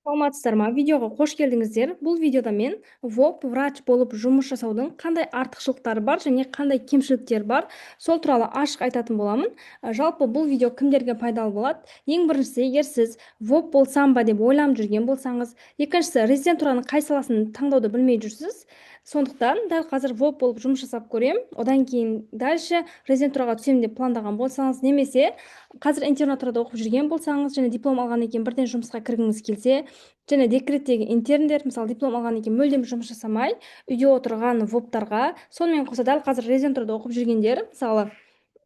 Саламатсыздар ма? Видеоға қош келдіңіздер. Бұл видеода мен ВОП врач болып жұмыс жасаудың қандай артықшылықтары бар және қандай кемшіліктері бар, сол туралы ашық айтатын боламын. Жалпы бұл видео кімдерге пайдалы болады? Ең біріншісі, егер сіз ВОП болсам ба деп ойланып жүрген болсаңыз, екіншісі, резидентураның қай саласын таңдауды білмей жүрсіз, сондықтан дәл қазір ВОП болып жұмыс жасап көрем, одан кейін дальше резидентураға түсемін деп пландаған болсаңыз, немесе қазір интернатурада оқып жүрген болсаңыз және диплом алғаннан кейін бірден жұмысқа кіргіңіз келсе, және декреттегі интерндер, мысалы, диплом алғаннан кейін мүлдем жұмыс жасамай үйде отырған ВОПтарға, сонымен қоса дәл қазір резидентурада оқып жүргендер, мысалы,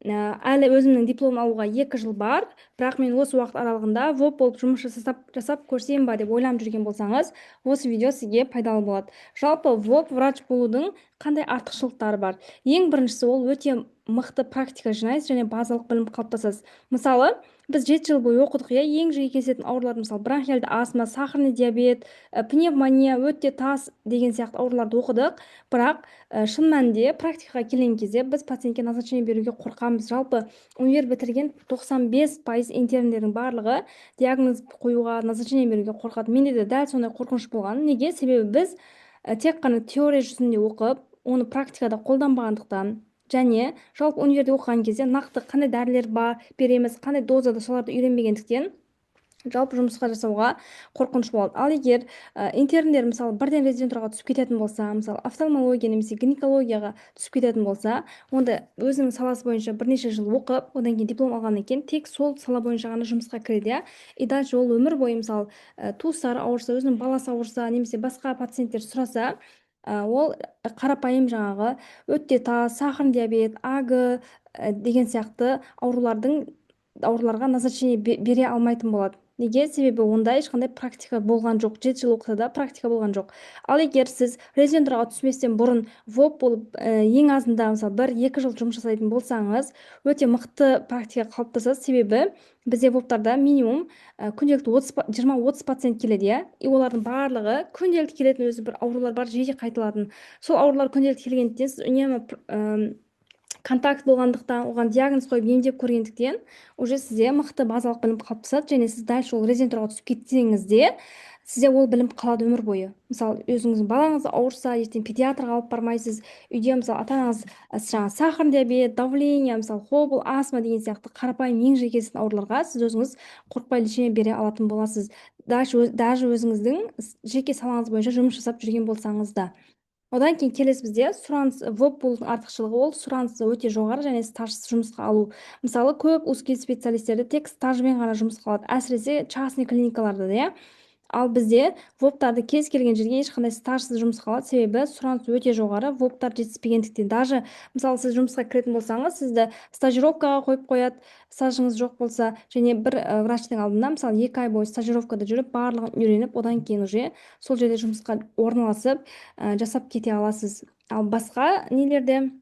әлі өзімнің диплом алуға 2 жыл бар, бірақ мен осы уақыт аралығында ВОП болып жұмыс жасап көрсем ба деп ойланып жүрген болсаңыз, осы видео сізге пайдалы болады. Жалпы ВОП врач болудың қандай артықшылықтары бар? Ең біріншісі, ол өте мықты практика жинайсыз және базалық білім қалыптасасыз. Мысалы, біз 7 жыл бойы оқыдық, иә, ең жиі кездесетін аурулар, мысалы, бронхиальды астма, сахарный диабет, пневмония, өте тас деген сияқты ауруларды оқыдық. Бірақ шын мәнінде практикаға келген кезде біз пациентке назначение беруге қорқамыз. Жалпы универ бітірген 95% интерндердің барлығы диагноз қоюға, назначение беруге қорқады. Менде де дәл сондай қорқыныш болған. Неге? Себебі біз тек қана теория жүзінде оқып, оны практикада қолданбағандықтан және жалпы универде оқыған кезде нақты қандай дәрілер бар, береміз, қандай дозада, соларды үйренбегендіктен, жалпы жұмысқа жасауға қорқыныш болады. Ал егер интерндер, мысалы, бірден резидентураға түсіп кететін болса, мысалы, офтальмология немесе гинекологияға түсіп кететін болса, онда өзінің саласы бойынша бірнеше жыл оқып, одан кейін диплом алғаннан кейін тек сол сала бойынша ғана жұмысқа кіреді, иә. И дальше ол өмір бойы, мысалы, туыстары ауырса, өзінің баласы ауырса немесе басқа пациенттер сұраса, ол қарапайым жаңағы өте тас, сахарный диабет, АГ деген сияқты ауруларға назначение бере алмайтын болады. Неге? Себебі онда ешқандай практика болған жоқ, 7 жыл оқыса да, практика болған жоқ. Ал егер сіз резидентураға түспестен бұрын ВОП болып, ең азында, мысалы, 1-2 жыл жұмыс жасайтын болсаңыз, өте мықты практика қалыптасады. Себебі бізде ВОПтарда минимум күнделікті 20-30 пациент келеді, иә. И олардың барлығы күнделікті келетін өзі бір аурулар бар, жиі қайталатын. Сол аурулар күнделікті келгендіктен, сіз үнемі контакт болғандықтан, оған диагноз қойып, емдеп көргендіктен, уже сізде мықты базалық білім қалыптасады және сіз дальше ол резидентураға түсіп кетсеңіз де, сізде ол білім қалады өмір бойы. Мысалы, өзіңіздің балаңыз ауырса, ертең педиатрға алып бармайсыз. Үйде, мысалы, ата анаңыз жаңағы сахарный диабет, давление, мысалы, ХОБЛ, астма деген сияқты қарапайым, ең жиі кездесетін ауруларға сіз өзіңіз қорықпай лечение бере алатын боласыз, даже өзіңіздің жеке салаңыз бойынша жұмыс жасап жүрген болсаңыз да. Одан кейін келесі бізде сұраныс. ВОП болудың артықшылығы, ол сұранысы өте жоғары және стажсыз жұмысқа алу. Мысалы, көп узкий специалистерді тек стажбен ғана жұмысқа алады, әсіресе частный клиникаларда, иә. Ал бізде ВОПтарды кез келген жерге ешқандай стажсыз жұмысқа алады, себебі сұраныс өте жоғары, ВОПтар жетіспегендіктен. Даже, мысалы, сіз жұмысқа кіретін болсаңыз, сізді стажировкаға қойып қояды, стажыңыз жоқ болса, және бір врачтың алдында, мысалы, 2 ай бойы стажировкада жүріп, барлығын үйреніп, одан кейін уже сол жерде жұмысқа орналасып, жасап кете аласыз. Ал басқа нелерде,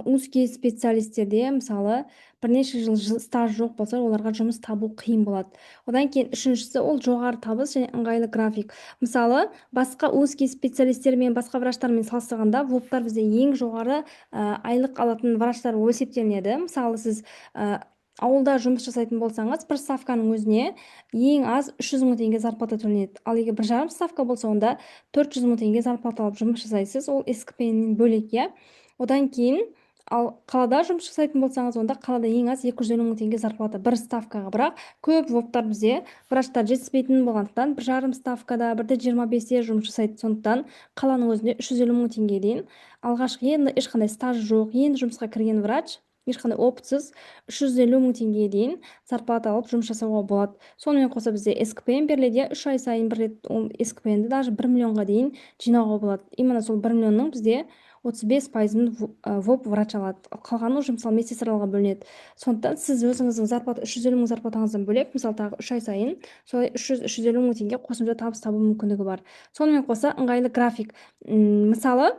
узкий специалистерде, мысалы, бірнеше жыл стаж жоқ болса, оларға жұмыс табу қиын болады. Одан кейін үшіншісі, ол жоғары табыс және ыңғайлы график. Мысалы, басқа узкий специалистермен, басқа врачтармен салыстырғанда, ВОПтар бізде ең жоғары айлық алатын врачтар болып есептелінеді. Мысалы, сіз ауылда жұмыс жасайтын болсаңыз, бір ставканың өзіне ең аз 300 000 теңге зарплата төленеді. Ал егер 1,5 ставка болса, онда 400 000 теңге зарплата алып жұмыс жасайсыз, ол СКП-нен бөлек, иә. Одан кейін, ал қалада жұмыс жасайтын болсаңыз, онда қалада ең аз 250 000 теңге зарплата бір ставкаға. Бірақ көп ВОПтар, бізде врачтар жетіспейтін болғандықтан, 1,5 ставкада, 1,25-те жұмыс жасайды. Сондықтан қаланың өзінде 350 000 теңгеге дейін алғашқы, енді ешқандай стажы жоқ, енді жұмысқа кірген врач, ешқандай опытсыз 350 000 теңгеге дейін зарплата алып жұмыс жасауға болады. Сонымен қоса бізде СКПН беріледі, иә, 3 ай сайын бір рет. Ол СКПНді даже 1 миллионға дейін жинауға болады. Именно сол 1 миллионның бізде 35%-ын ВОП врач алады, қалғаны уже, мысалы, медсестраларға бөлінеді. Сондықтан сіз өзіңіздің зарплата, 350 000 зарплатаңыздан бөлек, мысалы, тағы 3 ай сайын солай 300-350 мың теңге қосымша табыс табу мүмкіндігі бар. Сонымен қоса ыңғайлы график. Мысалы,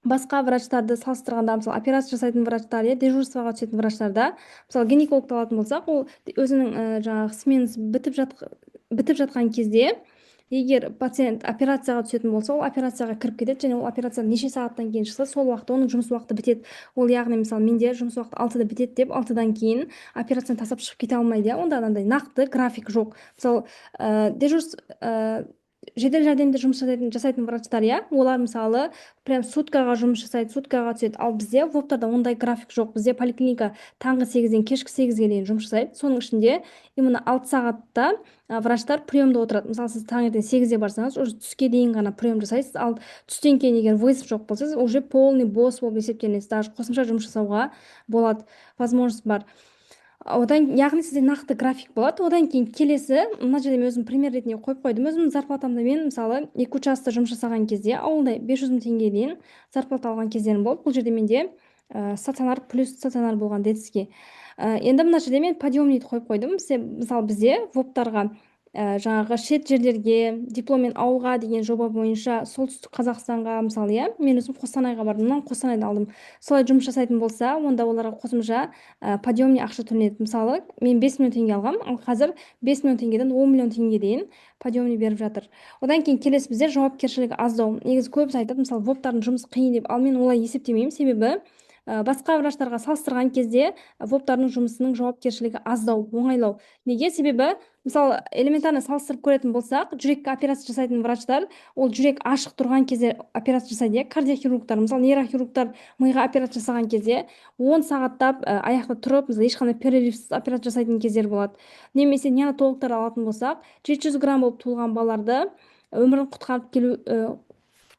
басқа врачтарды салыстырғанда, мысалы, операция жасайтын врачтар, иә, дежурствоға түсетін врачтарда, мысалы, гинекологты алатын болсақ, ол өзінің жаңағы сменасы бітіп жатқан кезде Егер пациент операцияға түсетін болса, ол операцияға кіріп кетеді және ол операциядан неше сағаттан кейін шықса, сол уақытта оның жұмыс уақыты бітеді. Ол, яғни, мысалы, менде жұмыс уақыты 6-да бітеді деп, 6-дан кейін операцияны тастап шығып кете алмайды, иә. Онда анандай нақты график жоқ. Мысалы, дежурство, жедел жәрдемде жұмыс жасайтын врачтар, иә, олар, мысалы, прям суткаға жұмыс жасайды, суткаға түседі. Ал бізде, ВОПтарда, ондай график жоқ. Бізде поликлиника таңғы 8-ден кешкі 8-ге дейін жұмыс жасайды. Соның ішінде именно 6 сағатта врачтар приемда отырады. Мысалы, сіз таңертең 8-де барсаңыз, уже түске дейін ғана прием жасайсыз. Ал түстен кейін егер вызов жоқ болса, сіз уже полный бос болып есептелінесіз, даже қосымша жұмыс жасауға болады, возможность бар. Одан, яғни, сізде нақты график болады. Одан кейін келесі, мына жерде мен өзім пример ретінде қойып қойдым өзімнің зарплатамды. Мен, мысалы, екі участокта жұмыс жасаған кезде ауылда 500 000 теңгеге дейін зарплата алған кездерім болды. Бұл жерде менде стационар плюс стационар болған, детский. Енді мына жерде мен подъемныйды қойып қойдым. Мысалы, бізде ВОПтарға жаңағы шет жерлерге, дипломмен ауылға деген жоба бойынша Солтүстік Қазақстанға, мысалы, иә, мен өзім Қостанайға бардым, мынаны Қостанайда алдым. Солай жұмыс жасайтын болса, онда оларға қосымша подъемный ақша төленеді. Мысалы, мен 5 миллион теңге алғанмын, ал қазір 5 миллион теңгеден 10 миллион теңгеге дейін подъемный беріп жатыр. Одан кейін келесі бізде жауапкершілігі аздау. Негізі көбісі айтады, мысалы, ВОПтардың жұмысы қиын деп. Ал мен олай есептемеймін, себебі басқа врачтарға салыстырған кезде ВОПтардың жұмысының жауапкершілігі аздау, оңайлау. Неге? Себебі, мысалы, элементарно салыстырып көретін болсақ, жүрекке операция жасайтын врачтар ол жүрек ашық тұрған кезде операция жасайды, иә, кардиохирургтар. Мысалы, нейрохирургтар миға операция жасаған кезде 10 сағаттап аяқта тұрып, мысалы, ешқандай перерывсіз операция жасайтын кездер болады. Немесе неонатологтар алатын болсақ, 700 грамм болып туылған балаларды өмірін құтқарып келу,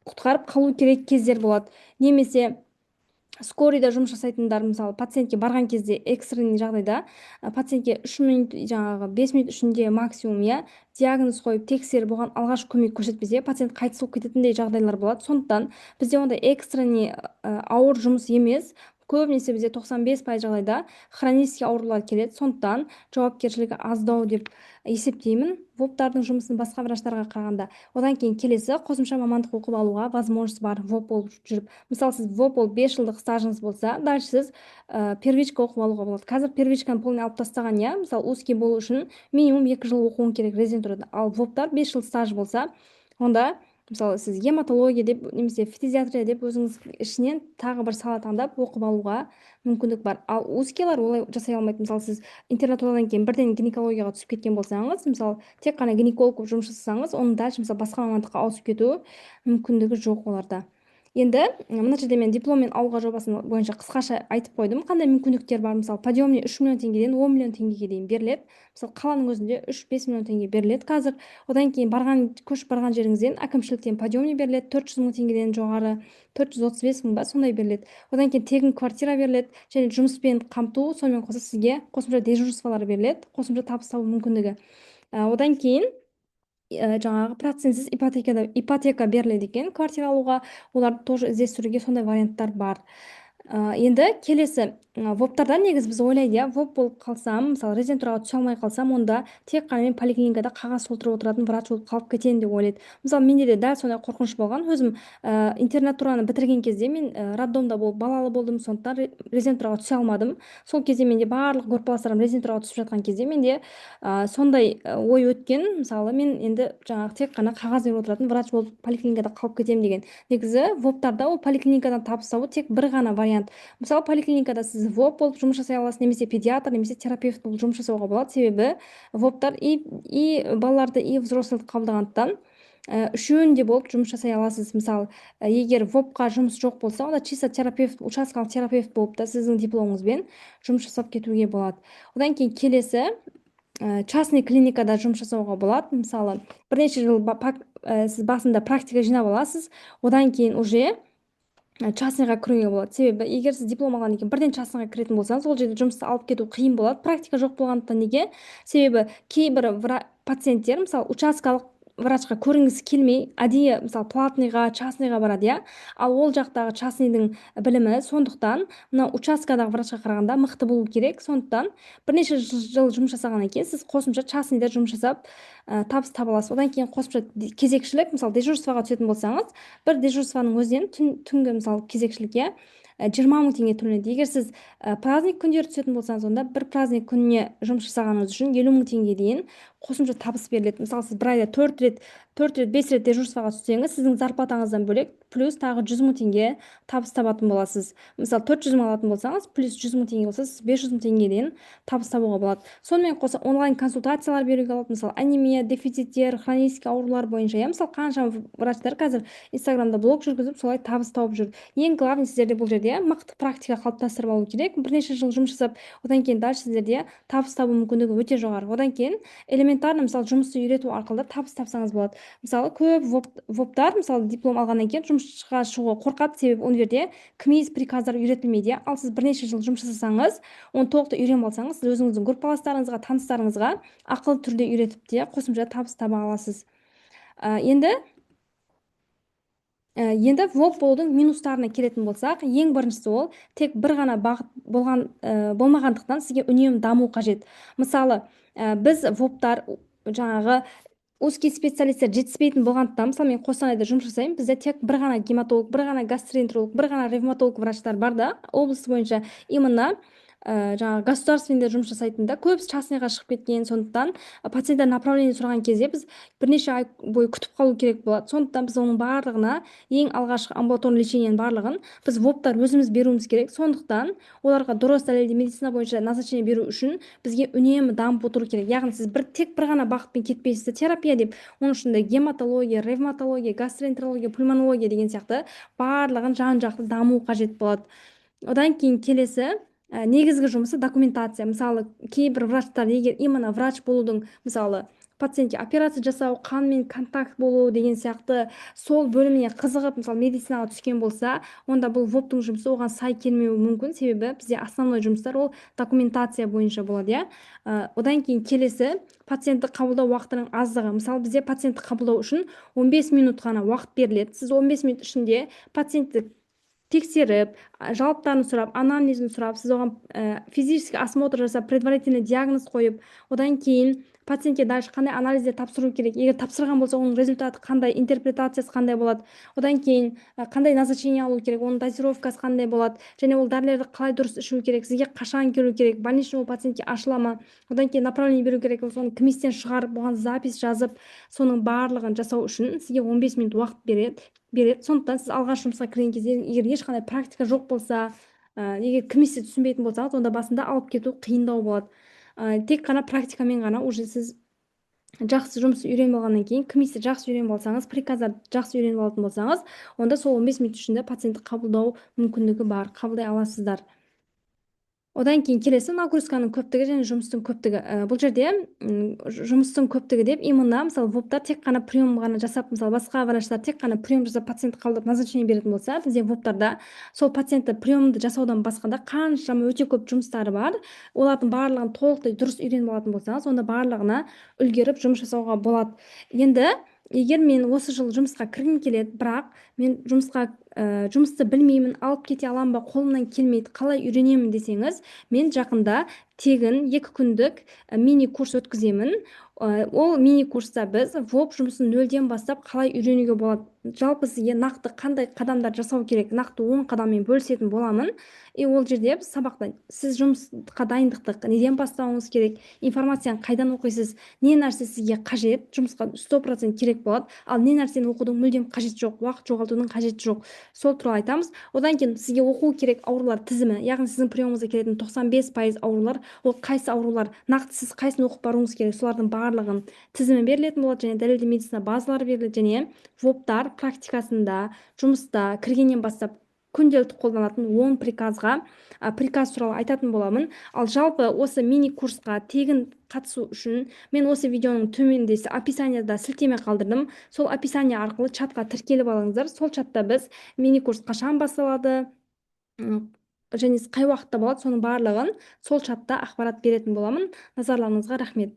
құтқарып қалу керек кездер болады. Немесе скорыйда жұмыс жасайтындар, мысалы, пациентке барған кезде экстренный жағдайда пациентке 3 минут, жаңағы 5 минут ішінде максимум, иә, диагноз қойып, тексеріп, оған алғашқы көмек көрсетпесе, пациент қайтыс болып кететіндей жағдайлар болады. Сондықтан бізде ондай экстренный ауыр жұмыс емес. Көбінесе бізде 95% жағдайда хронический аурулар келеді. Сондықтан жауапкершілігі аздау деп есептеймін ВОПтардың жұмысын басқа врачтарға қарағанда. Одан кейін келесі, қосымша мамандық оқып алуға возможность бар ВОП болып жүріп. Мысалы, сіз ВОП болып 5 жылдық стажыңыз болса, дальше сіз первичка оқып алуға болады. Қазір первичканы полный алып тастаған, иә. Мысалы, узкий болу үшін минимум 2 жыл оқуың керек резидентурада. Ал ВОПтар 5 жыл стаж болса, онда, мысалы, сіз гематология деп немесе фтизиатрия деп өзіңіз ішінен тағы бір сала таңдап оқып алуға мүмкіндік бар. Ал узкийлар олай жасай алмайды. Мысалы, сіз интернатурадан кейін бірден гинекологияға түсіп кеткен болсаңыз, мысалы, тек қана гинеколог болып жұмыс жасасаңыз, оның дальше, мысалы, басқа мамандыққа ауысып кету мүмкіндігі жоқ оларда. Енді мына жерде мен дипломмен ауылға жобасын бойынша қысқаша айтып қойдым, қандай мүмкіндіктер бар. Мысалы, подъемный 3 миллион теңгеден 10 миллион теңгеге дейін беріледі. Мысалы, қаланың өзінде 3-5 миллион теңге беріледі қазір. Одан кейін барған, көшіп барған жеріңізден әкімшіліктен подъемный беріледі, 400 000 теңгеден жоғары, 435 000 ба, сондай беріледі. Одан кейін тегін квартира беріледі және жұмыспен қамту, сонымен қоса сізге қосымша дежурстволар беріледі, қосымша табыс табу мүмкіндігі. Одан кейін жаңағы процентсіз ипотека беріледі екен квартира алуға, оларды тоже іздестіруге сондай варианттар бар. Енді келесі, ВОПтарда негізі біз ойлайды, иә, ВОП болып қалсам, мысалы, резидентураға түсе алмай қалсам, онда тек қана мен поликлиникада қағаз толтырып отыратын врач болып қалып кетемін деп ойлайды. Мысалы, менде де дәл сондай қорқыныш болған. Өзім интернатураны бітірген кезде мен роддомда болып, балалы болдым, сондықтан резидентураға түсе алмадым. Сол кезде менде барлық группаластарым резидентураға түсіп жатқан кезде менде сондай ой өткен: мысалы, мен енді жаңағы тек қана қағаз беріп отыратын врач болып поликлиникада қалып кетемін деген. Негізі ВОПтарда ол поликлиникадан табыс табу тек бір ғана вариант. Мысалы, поликлиникада сіз ВОП болып жұмыс жасай аласыз немесе педиатр, немесе терапевт болып жұмыс жасауға болады. Себебі ВОПтар и балаларды, и взрослыйды қабылдағандықтан, үшеуінде де болып жұмыс жасай аласыз. Мысалы, егер ВОПқа жұмыс жоқ болса, онда чисто терапевт, учаскалық терапевт болып та сіздің дипломыңызбен жұмыс жасап кетуге болады. Одан кейін келесі, частный клиникада жұмыс жасауға болады. Мысалы, бірнеше жыл сіз басында практика жинап аласыз, одан кейін уже частныйға кіруге болады. Себебі егер сіз диплом алғаннан кейін бірден частныйға кіретін болсаңыз, ол жерде жұмысты алып кету қиын болады, практика жоқ болғандықтан. Неге? Себебі кейбір пациенттер, мысалы, учаскалық врачқа көрінгісі келмей, әдейі, мысалы, платныйға, частныйға барады, иә. Ал ол жақтағы частныйдың білімі сондықтан мына участкадағы врачқа қарағанда мықты болу керек. Сондықтан бірнеше жыл жұмыс жасағаннан кейін сіз қосымша частныйда жұмыс жасап, табыс таба аласыз. Одан кейін қосымша кезекшілік, мысалы, дежурствоға түсетін болсаңыз, бір дежурствоның өзінен түнгі, мысалы, кезекшілік, иә, 20 000 теңге төленеді. Егер сіз праздник күндері түсетін болсаңыз, онда бір праздник күніне жұмыс жасағаныңыз үшін 50 000 теңге дейін қосымша табыс беріледі. Мысалы, сіз бір айда төрт рет Төрт рет, бес рет дежурствоға түссеңіз, сіздің зарплатаңыздан бөлек плюс тағы 100 000 теңге табыс табатын боласыз. Мысалы, 400 000 алатын болсаңыз, плюс 100 000 теңге болса, сіз 500 000 теңгеден табыс табуға болады. Сонымен қоса онлайн консультациялар беруге болады, мысалы, анемия, дефициттер, хронический аурулар бойынша, иә. Мысалы, қаншама врачтар қазір Инстаграмда блог жүргізіп, солай табыс тауып жүр. Ең главный, сіздерде бұл жерде мықты практика қалыптастырып алу керек, бірнеше жыл жұмыс жасап, одан кейін дальше сіздерде табыс табу мүмкіндігі өте жоғары. Одан кейін элементарно, мысалы, жұмысты үйрету арқылы да табыс тапсаңыз болады. Мысалы, көп ВОПтар, мысалы, диплом алғаннан кейін жұмысқа шығуға қорқады, себебі универде КМИС, приказдар үйретілмейді, иә. Ал сіз бірнеше жыл жұмыс жасасаңыз, оны толықтай үйреніп алсаңыз, сіз өзіңіздің группаластарыңызға, таныстарыңызға ақылы түрде үйретіп те қосымша табыс таба аласыз. Енді ВОП болудың минустарына келетін болсақ, ең біріншісі, ол тек бір ғана бағыт болған болмағандықтан, сізге үнемі даму қажет. Мысалы, біз, ВОПтар, жаңағы узкий специалисттер жетіспейтін болғандықтан, мысалы, мен Қостанайда жұмыс жасаймын, бізде тек бір ғана гематолог, бір ғана гастроэнтеролог, бір ғана ревматолог врачтар бар да. Облыс бойынша именно жаңағы государственныйда жұмыс жасайтын да, көбісі частныйға шығып кеткен. Сондықтан пациенттер направление сұраған кезде біз бірнеше ай бойы күтіп қалу керек болады. Сондықтан біз оның барлығына, ең алғашқы амбулаторный лечениенің барлығын біз, ВОПтар, өзіміз беруіміз керек. Сондықтан оларға дұрыс, дәлелді медицина бойынша назначение беру үшін бізге үнемі дамып отыру керек. Яғни сіз тек бір ғана бағытпен кетпейсіз терапия деп, оның ішінде гематология, ревматология, гастроэнтерология, пульмонология деген сияқты барлығын жан жақты даму қажет болады. Одан кейін келесі негізгі жұмысы документация. Мысалы, кейбір врачтар егер именно врач болудың, мысалы, пациентке операция жасау, қанмен контакт болу деген сияқты сол бөліміне қызығып, мысалы, медицинаға түскен болса, онда бұл ВОПтың жұмысы оған сай келмеуі мүмкін, себебі бізде основной жұмыстар ол документация бойынша болады, иә. Одан кейін келесі пациентті қабылдау уақытының аздығы. Мысалы, бізде пациентті қабылдау үшін 15 минут ғана уақыт беріледі. Сіз 15 минут ішінде пациентті тексеріп, жалобаларын сұрап, анамнезін сұрап, сіз оған физический осмотр жасап, предварительный диагноз қойып, одан кейін пациентке дальше қандай анализдер тапсыру керек, егер тапсырған болса, оның результаты қандай, интерпретациясы қандай болады, одан кейін қандай назначение алу керек, оның дозировкасы қандай болады және ол дәрілерді қалай дұрыс ішу керек, сізге қашан келу керек, больничный ол пациентке ашыла ма, одан кейін направление беру керек, соны КМИСтен шығарып, оған запись жазып, соның барлығын жасау үшін сізге 15 минут уақыт береді. Сондықтан сіз алғаш жұмысқа кірген кезде, егер ешқандай практика жоқ болса, егер КМИСті түсінбейтін болсаңыз, онда басында алып кету қиындау болады. Тек қана практикамен ғана уже сіз жақсы жұмыс үйреніп алғаннан кейін, КМИСті жақсы үйреніп алсаңыз, приказдарды жақсы үйреніп алатын болсаңыз, онда сол 15 минут ішінде пациентті қабылдау мүмкіндігі бар, қабылдай аласыздар. Одан кейін келесі нагрузканың көптігі және жұмыстың көптігі. Бұл жерде жұмыстың көптігі деп именно, мысалы, ВОПтар тек қана прием ғана жасап, мысалы, басқа врачтар тек қана прием жасап, пациент қабылдап, назначение беретін болса, бізде, ВОПтарда, сол пациентті приемды жасаудан басқа да қаншама өте көп жұмыстары бар. Олардың барлығын толықтай дұрыс үйреніп алатын болсаңыз, онда барлығына үлгеріп жұмыс жасауға болады. Енді егер мен осы жылы жұмысқа кіргім келеді, бірақ мен жұмысты білмеймін, алып кете аламын ба, қолымнан келмейді, қалай үйренемін десеңіз, мен жақында тегін 2 күндік мини курс өткіземін. Ол мини курста біз ВОП жұмысын нөлден бастап қалай үйренуге болады, жалпы сізге нақты қандай қадамдар жасау керек, нақты 10 қадаммен бөлісетін боламын. И ол жерде біз сабақта сіз жұмысқа дайындықты неден бастауыңыз керек, информацияны қайдан оқисыз, не нәрсе сізге қажет, жұмысқа 100% керек болады, ал не нәрсені оқудың мүлдем қажеті жоқ, уақыт жоғалтудың қажеті жоқ, сол туралы айтамыз. Одан кейін сізге оқу керек аурулар тізімі, яғни сіздің приемыңызға келетін 95% аурулар ол қайсы аурулар, нақты сіз қайсысын оқып баруыңыз керек, солардың барлығын тізімі берілетін болады және дәлелді медицина базалары беріледі және ВОПтар практикасында жұмыста кіргеннен бастап күнделікті қолданатын 10 приказ туралы айтатын боламын. Ал жалпы осы мини курсқа тегін қатысу үшін мен осы видеоның төменде описанияда сілтеме қалдырдым. Сол описание арқылы чатқа тіркеліп алыңыздар. Сол чатта біз мини курс қашан басталады және қай уақытта болады, соның барлығын сол чатта ақпарат беретін боламын. Назарларыңызға рахмет.